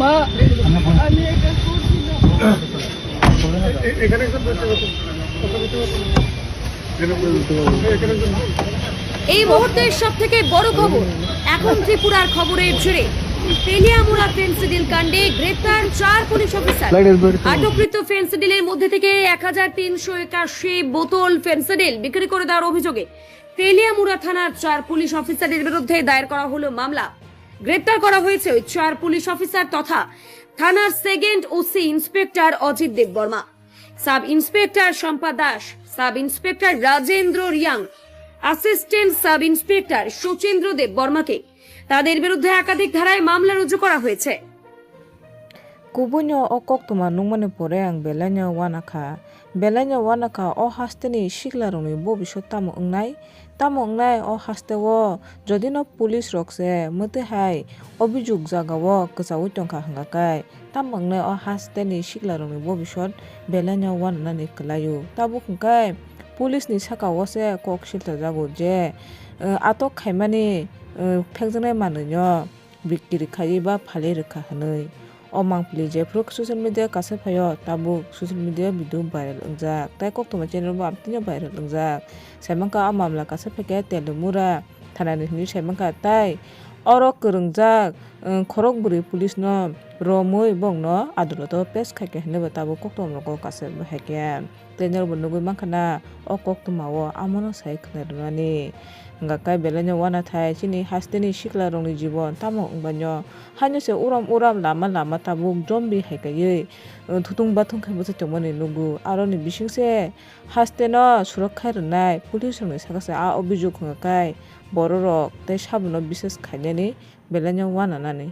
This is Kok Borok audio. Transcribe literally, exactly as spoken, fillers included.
মা, আমি এটা করছি না। এই মুহূর্তে সব থেকে বড় খবর, এখন ত্রিপুরার খবরের জেরে তেলিয়ামুড়া ফেন্সিডিল কাণ্ডে গ্রেপ্তার চার পুলিশ অফিসার। আটককৃত ফেন্সিডিলের মধ্যে থেকে এক হাজার তিনশো একাশি বোতল ফেন্সিডিল বিক্রি করে দেওয়ার অভিযোগে তেলিয়ামুড়া থানার চার পুলিশ অফিসারের বিরুদ্ধে দায়ের করা হলো মামলা। গ্রেপ্তার করা হয়েছে ওই চার পুলিশ অফিসার তথা থানার second OC inspector Ajit Debbarma, sub inspector Shampa Das, sub inspector Rajendra Reang, assistant sub inspector সুচেন্দ্র দেববর্মাকে। তাদের বিরুদ্ধে একাধিক ধারায় মামলা রুজু করা হয়েছে। Kubuino o koktwma nukmani pore ang belaino uanakha. Belaino uanakha o hasteni siklarokni bobiswt tamo wngnai? Tamo wngnai o hasteo jodino police rok se mwtwi hai obijok jagao kwchaui tongkha hwnkha khe, tamo wngnai o hasteni siklarokni bobiswt belaino uananani kwlaio. Tabuk hwnkhe police ni sakao se kok silchajago je, eh, atok khaimani, eh, phekjaknai manwino bikiri khaiwi ba phalwi rwkha hwnwi. O mangpili jephru social media kaisa phaio, tabuk social media video viral wngjak, tei koktwma channel bo amtwino viral wngjak. Saimankha o mamla kaisa phaikhe Teliamura thanani hwnwi saimankha, tei oro kwrwngjak, eh, khorok bwrwi police no romwi bongno adoloto pes khaikha hwnwi bo tabuk koktwma rogo kaisa bahaikhe. Tei norokbo nugwi mankha na, o koktwmao amono sai khna rwnani. Hwnkha khe belaino uanathai chini hasteni siklarokni jibon tamo wngbaino. Haino se uram uram lama lama tabuk zombie hai kaiwi, uh, thutung bathung khe bwsai tongmani nugo. Aroni bisingse hasteno surok khai rwnai police rokni saka se a obijok hwnkha khe bororok tei sabono bises khainani belaino uananani.